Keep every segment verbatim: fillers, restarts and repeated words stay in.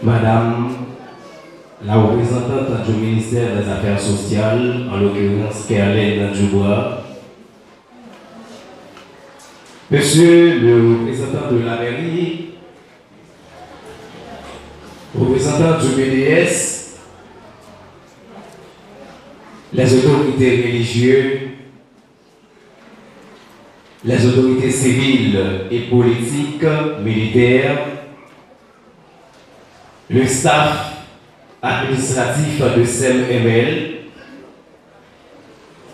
Madame la représentante du ministère des Affaires sociales, en l'occurrence Kerlène Dubois, Monsieur le représentant de la mairie, représentant du B D S, les autorités religieuses, les autorités civiles et politiques, militaires, le staff administratif de S E M M L,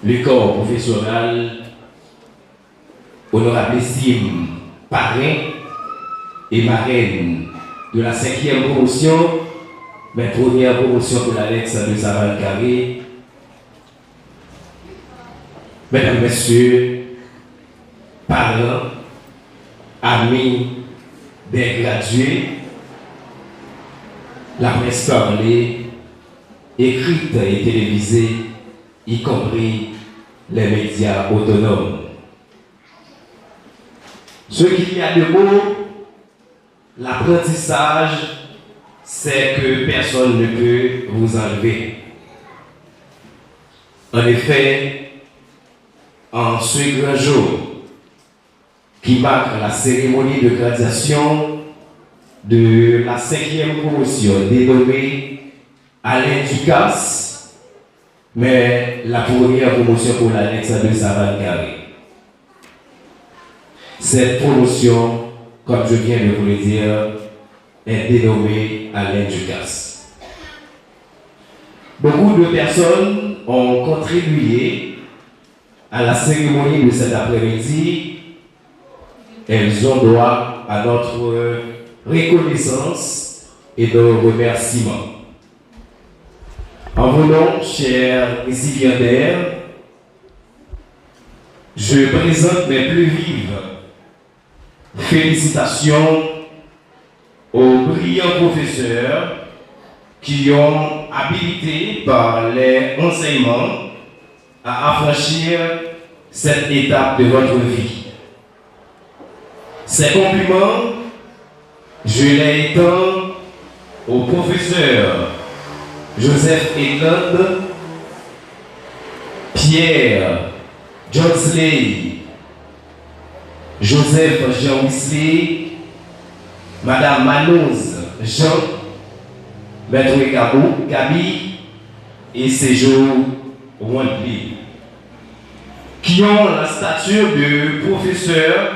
le corps professoral, honorablissim parrain et marraine de la cinquième promotion, mais première promotion pour l'annexe de Savane Carré, Medam, mesye, paran, ami dè gradye, laprès pale, ekrit e televize, ikonpri lè medya otonòm. Ce qu'il y a de beau, l'apprentissage, c'est que personne ne peut vous enlever. En effet, en ce grand jour qui marque la cérémonie de graduation de la cinquième promotion dénommée Alain Ducasse, mais la première promotion pour l'annexe de Savane Carré. Cette promotion, comme je viens de vous le dire, est dénommée Alain Ducasse. Beaucoup de personnes ont contribué à la cérémonie de cet après-midi. Elles ont droit à notre reconnaissance et nos remerciements. En vos noms, chers récipiendaires, je présente mes plus vives félicitations aux brillants professeurs qui ont habilité par les enseignements à affranchir cette étape de votre vie. Ces compliments, je les étends au professeur Joseph Edland, Pierre, Johnsley, Joseph Jean Wisley, Madame Manoz Jean, Maître Gabo, Gaby et Séjour Wandley, qui ont la stature de professeurs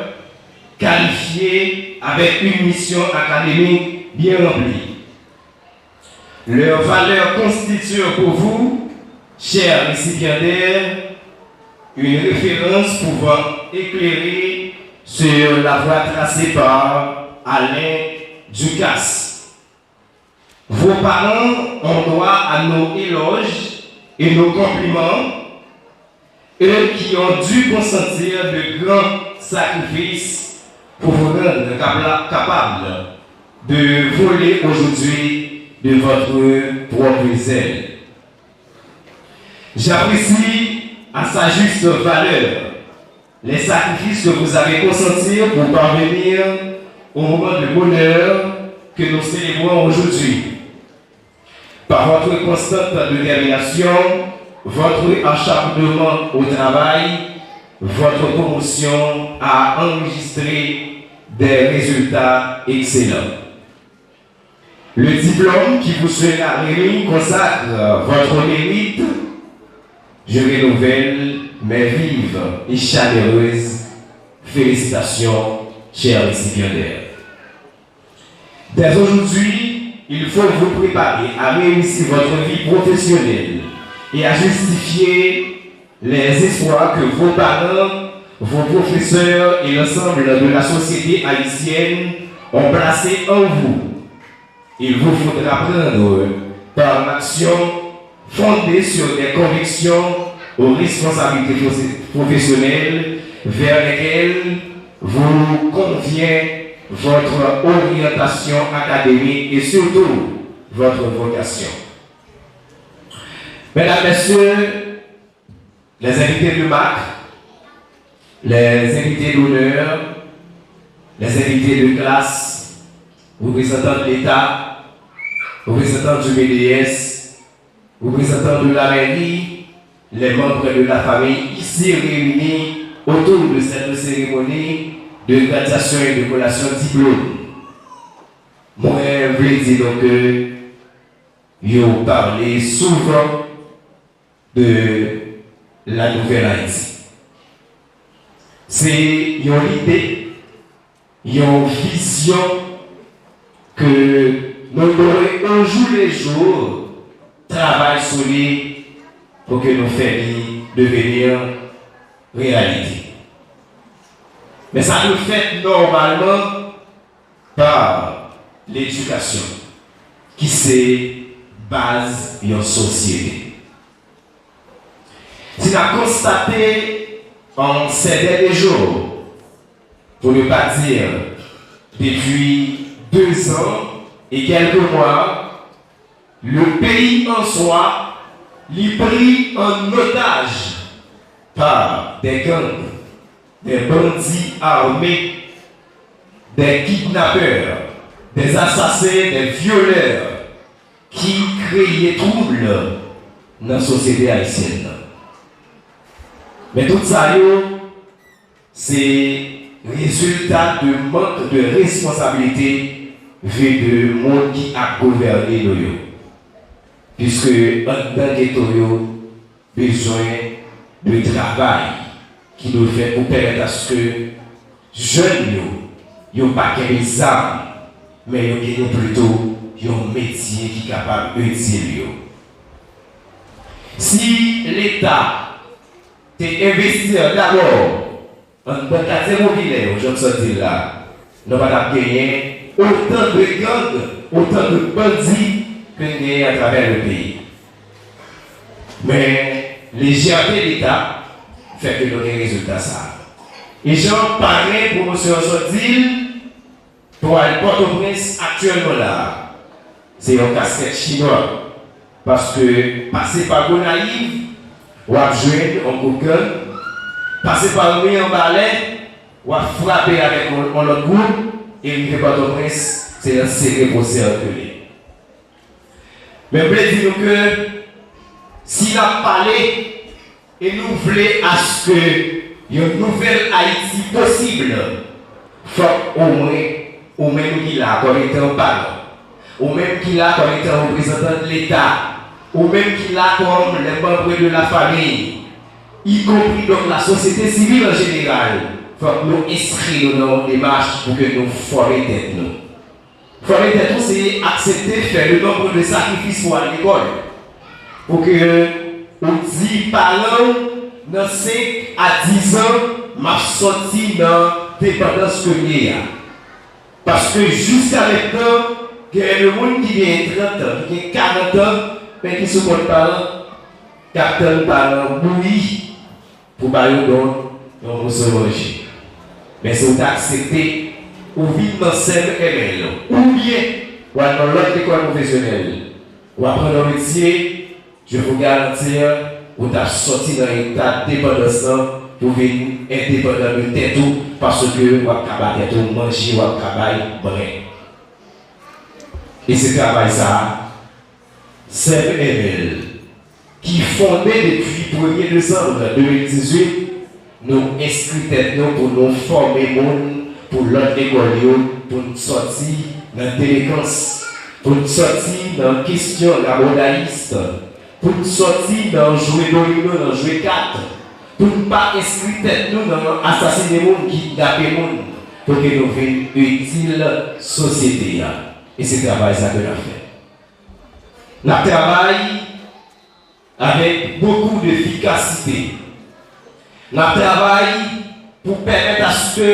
qualifiés avec une mission académique bien remplie. Leur valeur constitue pour vous, chers récipiendaires, une référence pouvant éclairer sur la voie tracée par Alain Ducasse. Vos parents ont droit à nos éloges et nos compliments, eux qui ont dû consentir de grands sacrifices pour vous rendre capla- capable de voler aujourd'hui de votre propre zèle. J'apprécie à sa juste valeur les sacrifices que vous avez consentis pour parvenir au moment de bonheur que nous célébrons aujourd'hui. Par votre constante détermination, votre acharnement au travail, votre promotion a enregistré des résultats excellents. Le diplôme qui vous sera remis consacre votre mérite. Je renouvelle mes vives et chaleureuses félicitations, chers récipiendaires. Dès aujourd'hui, il faut vous préparer à réussir votre vie professionnelle et à justifier les espoirs que vos parents, vos professeurs et l'ensemble de la société haïtienne ont placés en vous. Il vous faudra prendre par l'action fondée sur des convictions aux responsabilités fo- professionnelles vers lesquelles vous convient votre orientation académique et surtout votre vocation. Mesdames, Messieurs, les invités de marque, les invités d'honneur, les invités de classe, représentants de l'État, Reprezantan du B D S, reprezantan de la mairie, les membres de la famille ici réunis autour de cette cérémonie de graduation et de collation diplôme. Mwen vle di nou ke yo pale souvan de la nouvèl Ayiti. Se yon lide, yon vizyon ke nou dwe ojoulejou travay sou li pou ke nou fè li deveni reyalite. Men sa dwe fèt nòmalman pa ledikasyon, ki se baz yon sosyete. Si n ap konstate an ces derniers jours, pour ne pas dire depuis deux ans et quelques mois, le pays en soi li pris en otage par des gangs, des bandits armés, des kidnappeurs, des assassins, des violeurs ki kreye twoub nan sosyete ayisyèn nan. Men tout sa yo, se rezilta de mank de responsabilite vle de moun ki ap gouvène nou yo. Piske anndan geto yo, bezwen de travay ki dwe fèt pou pèmèt aske jèn yo, yo pa kenbe zam, men yo genyen plito yon metye ki kapab itil yo. Si Leta te envesti dabò anndan katye popilè yo, jan m sot di l la, nou pa t ap genyen otan de gang, otan de bandi ke n genyen atravè le peyi. Men, lejète Leta fè ke nou gen rezilta sa a. E jan pagen pwomosyon an sot di l, pou al Pòtoprens aktyèlman la a, se yon kaskèt chinwa. Paske pase pa Gonayiv, w ap jwenn yon gwoup gang. Pase pa Mirebalais, w ap frape avèk yon, yon lòt gwoup, e rive Pòtoprens, se nan sere pwosè an ke l ye. Men m vle di nou ke si n ap pale e nou vle aske yon nouvèl Ayiti posib, fòk omwen ou menm ki la kòm etan paran, ou menm ki la kòm etan reprezantan de Leta, ou menm ki la kòm les membres de la famille, y compris donc la société civile en général, fòk nou enskri nou nan yon demach pou ke nou fòme tèt nou. Fòme tèt ou, se aksepte fè le nombre de sacrifices pou al lekòl. Pou ke ou di paran w, nan senk a diz an, m ap sòti nan depandans ke m ye a. Paske jiska mentnan, gen de moun ki gen trant an, ki gen karant an, men ki sou kont paran, k ap tann paran bouyi pou ba yo don yon moso manje. Men si w ta aksepte, ou vin nan S E M M L, oubyen w al nan lòt lekòl pwofesyonèl, w aprann yon metye, je vous garantis, ou t ap sòti nan eta depandans lan pou vin endepandan de tèt ou, paske w ap ka ba tèt ou manje, w ap ka bay bren. E se travay sa a, S E M M L, ki fonde depi premye desanm de mil dizuit, nou enskri tèt nou pou nou fòme moun pou lòt lekòl yo, pou n sòti nan delikans, pou n sòti nan kesyon labòdayis, pou n sòti nan jwe domino, nan jwe kat, pou n pa enskri tèt nou nan asasinen moun, kidnape moun, pou ke nou vin itil sosyete a. E se travay sa ke n ap fè. N ap travay avec beaucoup d'efficacité. N ap travay pou pèmèt aske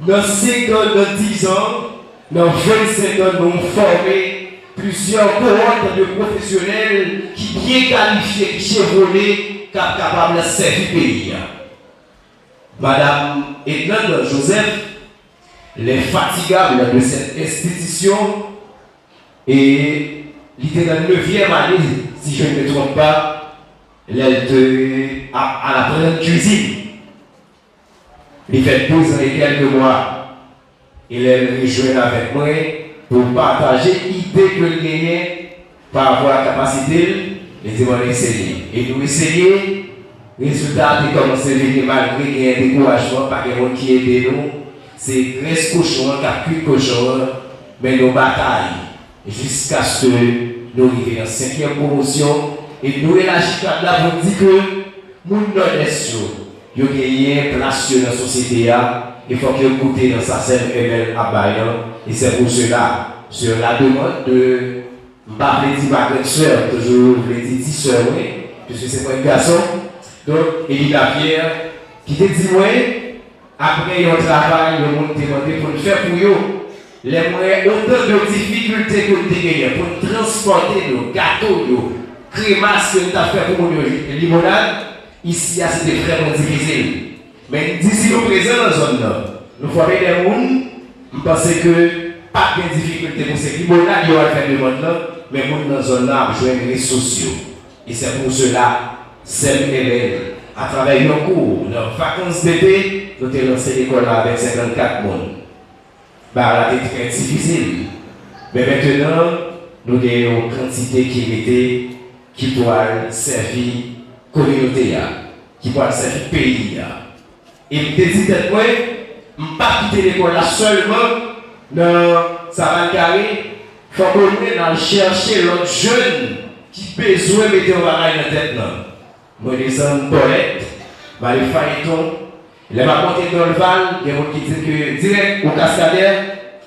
nan senk an, nan diz an, nan vennsenk an, nou fòme plizyè kowòt de pwofesyonèl ki byen kalifye, ki chevwone, k ap kapab sèvi peyi a. Madam Edlande Joseph, l'infatigable de cette institution, e li te nan nevyèm ane, si je ne me trompe pas, lè l te ap al aprann kwizin. Li fè douz an e kèlke mwa, e lè l rejwenn avèk mwen, Pou pataje ide ke l genyen pa rapò a kapasite l, li di, "Bon, n eseye." E nou eseye, rezilta a te kòmanse vini malgre genyen dekourajman, pa gen moun ki ede nou. Se grès kochon an k ap kwit kochon an, men nou batay jiskaske nou rive nan senkyèm pwomosyon. E nou elaji kad la pou n di ke moun Nòdès yo, yo genyen plas yo nan sosyete a, e fòk yo goute nan sa Sèm Emèl ap bay lan, e c'est pour cela, sur la demande de, m pa vle di ma grande sœur, m toujou vle di ti sè mwen, piske se mwen k gason, donk, Elida Pierre, ki te di mwen, apre yon travay yon moun te mande pou n fè pou yo, lè m wè otan de difikilte ke n te genyen pou n transpòte yo, gato yo, kremas ke n t ap fè pou moun yo, limonad, isi a se te vrèman difisil. Men n di si nou prezan nan zòn nan, nou fòme de moun, m panse ke p ap gen difikilte pou se limonad yo al fè demann nan, men moun nan zòn nan ap jwenn resous yo. E c'est pour cela, Sèm Emèl, atravè yon kou nan vakans dete, nou te lanse lekòl la avèk senkannkat moun. Bagay la te trè difisil. Men mentenan, nou gen yon kantite ki rete, ki pral sèvi kominote a, ki pral sèvi peyi a. E m te di tèt mwen, m p ap kite lekòl la sèlman nan Savann Kare, fòk omwen n al chèche lòt jèn ki bezwen mete yon bagay nan tèt nan. Mwen desann Pòlèt, m ale Fayeton. Lè m ap monte Dòlval, gen moun ki di m ke dirèk ou Kaskadè,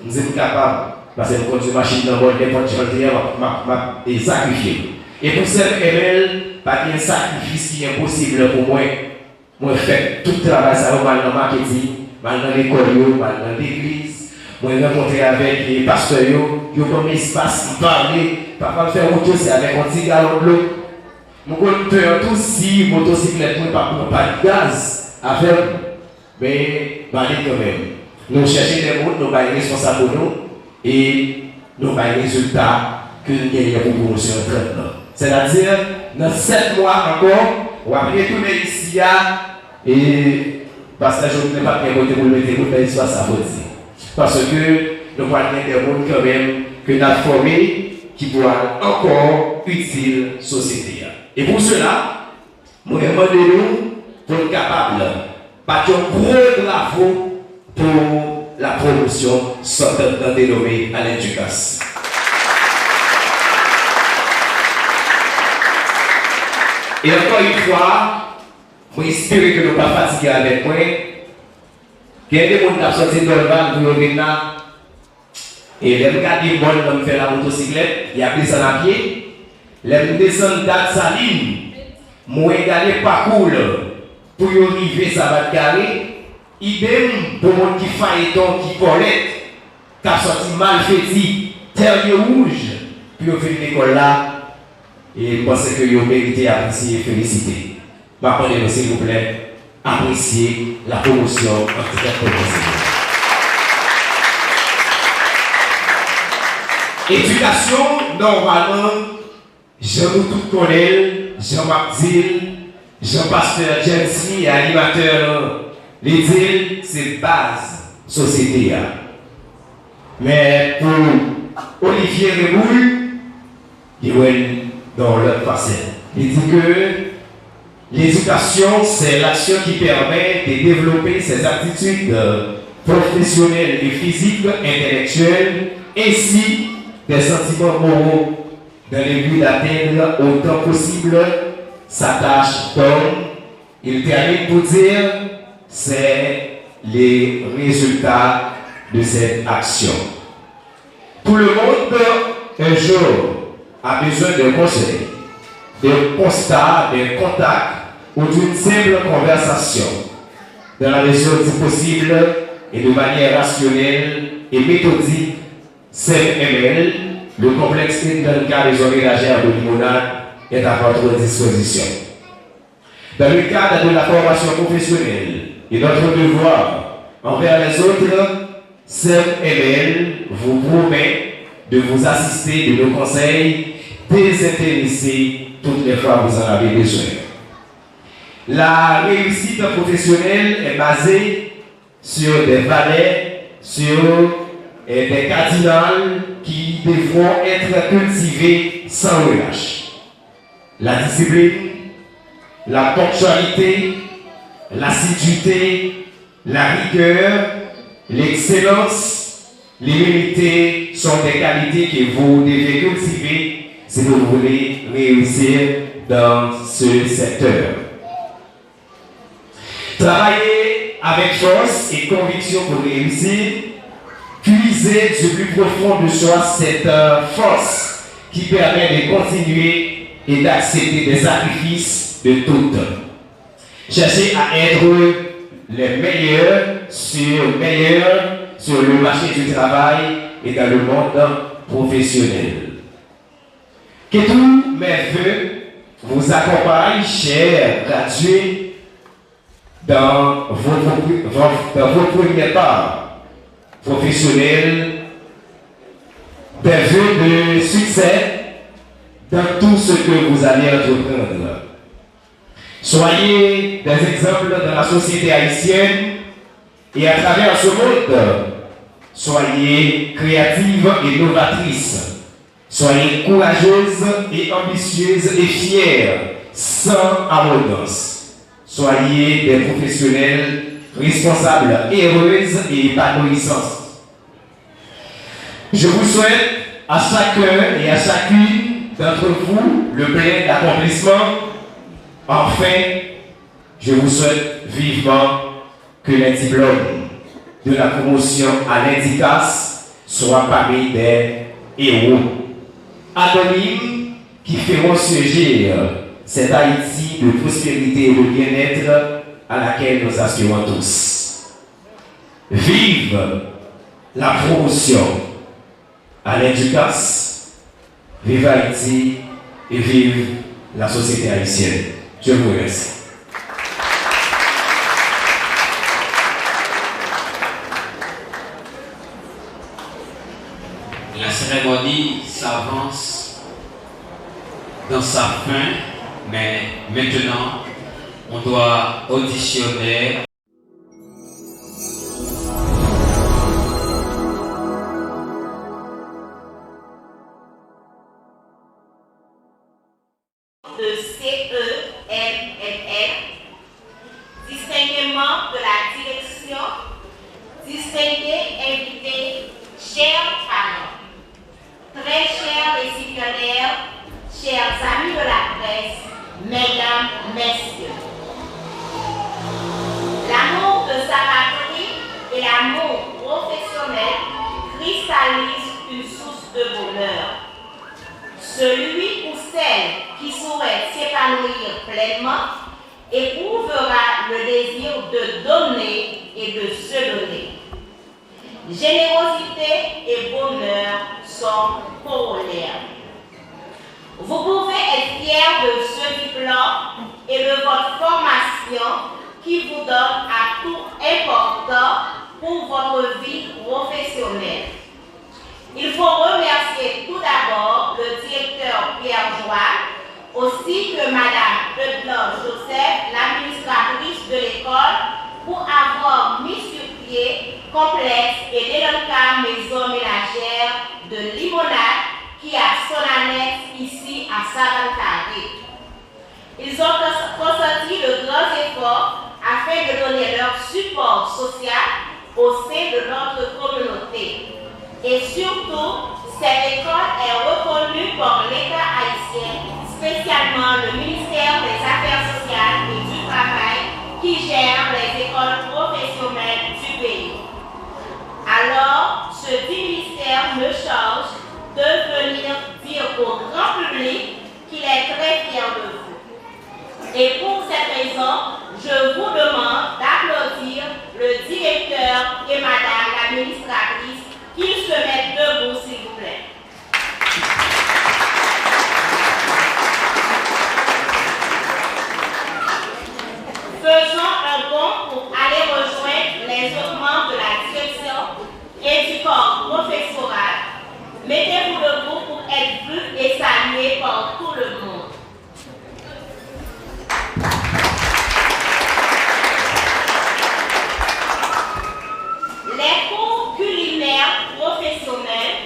m di m kapab, paske m kondui machin nan bò nenpòt jan l te ye, m ap, m ap, m ap, e, sakrifye m. E pou Sèm Emèl, pa gen sakrifis ki enposib pou mwen. Mwen fè tout travay sa yo, m al nan maketing, m al nan lekòl yo, m al nan legliz, mwen rankontre avèk, e, pastè yo, yo ban m espas, m pale, pafwa m fè wout yo, se avèk yon ti galon dlo. M konn pè tou si motosiklèt mwen pa pran pàn gaz avè m, men m ale kanmenm. Nou chèche de moun, nou bay responsab pou nou, e nou bay rezilta ke n genyen pou pwomosyon trant lan. Sètadi, nan sèt mwa ankò, w ap retounen isi a, e pastè Jovenel p ap gen kote pou l mete moun nan espas sa, fò di. Paske nou pral gen de moun kanmenm ke n ap fòme ki pral ankò itil sosyete a. E pou sela, mwen mande nou pou n kapab bat yon gwo bravo pou la pwomosyon sòtantnan denome Alain Ducasse. E ankò yon fwa, mwen espere ke nou pa fatige avèk mwen. Gen de moun k ap sòti Dòlval pou yo vin la. E lè m gade mòn nan, m fè la motosiklèt, y ap desann a pye. Lè m desann Dadsalin, mwen gade pakou l pou yo rive Savann Kare. Idem pou moun ki Fayeton, ki Pòlèt, k ap sòti Malfeti, Tèrye Wouj, pou yo vin lekòl la. E m panse ke yo merite apresye e felisite. M ap mande nou, silvouplè, apresye la pwomosyon an ti tèt pwomosyon. Edikasyon, nòmalman, jan nou tout konnen l, jan m ap di l, jan pastè James Lee, animatè an, li di l, se baz sosyete a. Men pou Olivier Reboul, li wè l nan yon lòt fasèt. Li di ke l'éducation, c'est l'action qui permet de développer ses aptitudes professionnelles et physiques, intellectuelles, ainsi des sentiments moraux, dans le but d'atteindre autant possible sa tâche d'homme. Il termine pour dire, c'est les résultats de cette action. Tout le monde, un jour, a besoin d'un conseil, d'un constat, d'un contact ou d'une simple conversation. Dans la mesure du possible et de manière rationnelle et méthodique, Sèm Emèl, le complexe Indanka des Hommes et Lagères de Limonade est à votre disposition. Dans le cadre de la formation professionnelle et notre devoir envers les autres, Sèm Emèl vous promet de vous assister de nos conseils désintéressés toutes les fois vous en avez besoin. La réussite professionnelle est basée sur des valeurs, sur, euh, des cardinales qui devront être cultivées sans relâche. La discipline, la ponctualité, l'assiduité, la rigueur, l'excellence, l'humilité sont des qualités que vous devez cultiver si vous voulez réussir dans ce secteur. Travaillez avec force et conviction pour réussir. Puisez du plus profond de soi cette euh, force qui permet de continuer et d'accepter des sacrifices de toutes. Cherchez à être les meilleurs sur meilleurs sur le marché du travail et dans le monde professionnel. Que tous mes vœux vous accompagnent, chers gradués, dans vos, vos- dans vos premiers pas professionnels, des vœux de succès dans tout ce que vous allez entreprendre. Soyez des exemples dans la société haïtienne et à travers ce monde. Soyez créatives et novatrices. Soyez courageuses et ambitieuses et fières, sans arrogance. Soyez des professionnels responsables, heureuses et épanouissantes. Je vous souhaite à chacun et à chacune d'entre vous le plein d'accomplissement. Enfin, je vous souhaite vivement que les diplômes de la promotion à l'INDICAS soient parmi des héros anonymes qui feront surgir cette Haïti de prospérité et de bien-être à laquelle nous aspirons tous. Vive la promotion à l'INDICAS, vive Haïti et vive la société haïtienne. Je vous remercie. La cérémonie s'avance dans sa fin, mais maintenant, on doit auditionner de C E M M L, distingués membres de la direction, distingués invités, chers parents, très chers récipiendaires, chers amis de la presse, mesdames, messieurs. L'amour de sa patrie et l'amour professionnel cristallise une source de bonheur. Celui ou celle qui souhaite s'épanouir pleinement éprouvera le désir de donner et de se donner. Générosité et bonheur sont corollaires. Vous pouvez être fiers de ce diplôme et de votre formation qui vous donne atout important pour votre vie professionnelle. Il faut remercier tout d'abord le directeur Pierre Joal, aussi que Madame Eudelande Joseph, l'administratrice de l'école, pour avoir mis sur pied complexe et délicate maison ménagère de Limonade qui a son annexe ici à Savane Carrée. Ils ont consenti de grands efforts afin de donner leur support social au sein de notre communauté. Et surtout, cette école est reconnue par l'État haïtien, spécialement le ministère des Affaires sociales et du Travail, qui gère les écoles professionnelles du pays. Alors, ce dit ministère me charge de venir dire au grand public qu'il est très fier de vous. Et pour cette raison, je vous demande d'applaudir le directeur et madame l'administratrice, qu'ils se mettent debout, s'il vous plaît. Faisons un bond pour aller rejoindre les autres membres de la direction et du corps professoral. Mettez-vous debout pour être vus et salués par tout le monde. Les cours culinaires professionnels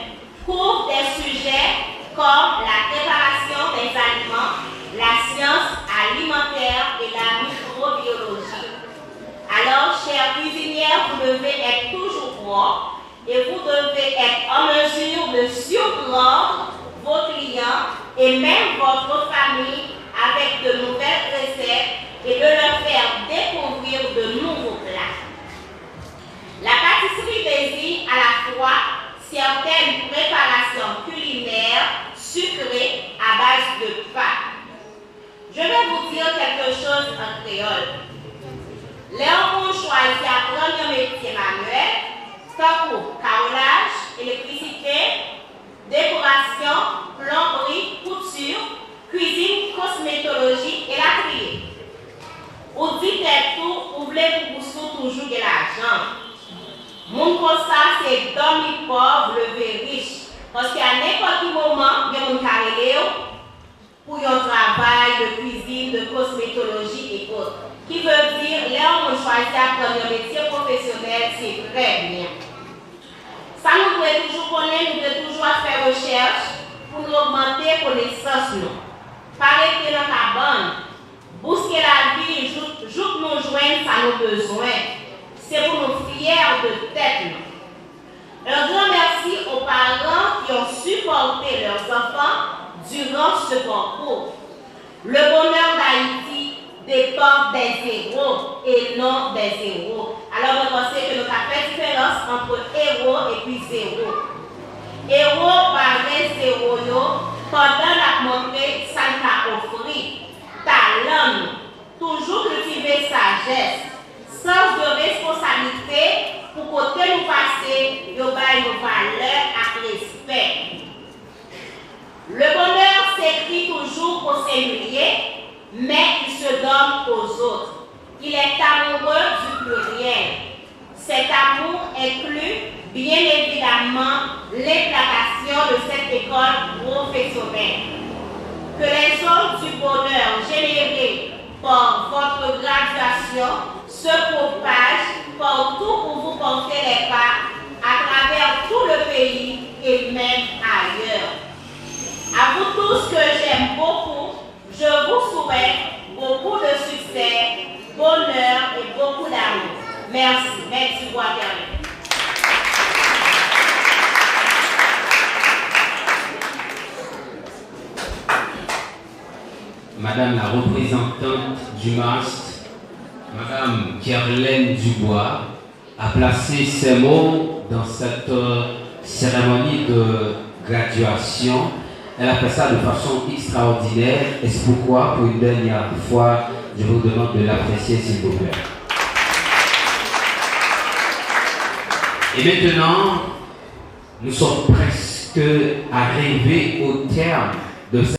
et même votre famille avec de nouvelles recettes et de leur faire découvrir de nouveaux plats. La pâtisserie désigne à la fois certaines préparations culinaires sucrées à base de pâtes. Je vais vous dire quelque chose en créole. Lè yon moun chwazi aprann yon metye manyèl, tankou kawolaj, elektrisite, dekorasyon, plonbri, kouti, kwizin, kosmetoloji, elatriye. Ou di tèt ou, ou vle pou bous ou toujou gen lajan. Moun konsa se dòmi pòv, leve rich. Paske a nenpòt ki moman, gen moun ka rele w pou yon travay de kwizin, de kosmetoloji et autres. Ki vle di, lè yon moun chwazi aprann yon metye pwofesyonèl, se trè byen. Sa nou dwe toujou konnen, nou dwe toujou ap fè rechèch pou nou ogmante konesans nou. Pa rete nan kabann, bouske lavi jouk, jouk nou jwenn sa nou bezwen. Se pou nou fyè de tèt nou. Un grand merci aux parents qui ont supporté leurs enfants durant ce parcours. Le bonheur d'Haïti dépend des héros et non des zéros. Alò, mwen panse ke nou ka fè diferans ant ewo epi zewo. Ewo bare zewo yo pandan n ap montre sa n ka ofri, talan nou. Toujou kiltive sajès, sans de responsablite pou kote nou pase, yo bay nou valè ak respè. Le bonheur s'écrit toujours au singulier, mais il se donne aux autres. Il est amoureux du pluriel. Cet amour inclut, bien évidemment, l'implantation de cette école professionnelle. Que les ondes du bonheur générées par votre graduation se propagent partout où vous portez les pas, à travers tout le pays et même ailleurs. À vous tous que j'aime beaucoup, je vous souhaite beaucoup de succès, bonheur et beaucoup d'amour. Merci. Mèt Dubois Terlin. Madame la représentante du MAST, Madame Kerlène Dubois, a placé ses mots dans cette euh, cérémonie de graduation. Elle a fait ça de façon extraordinaire. Et c'est pourquoi, pour une dernière fois, je vous demande de l'apprécier, s'il vous plaît. Et maintenant, nous sommes presque arrivés au terme de cette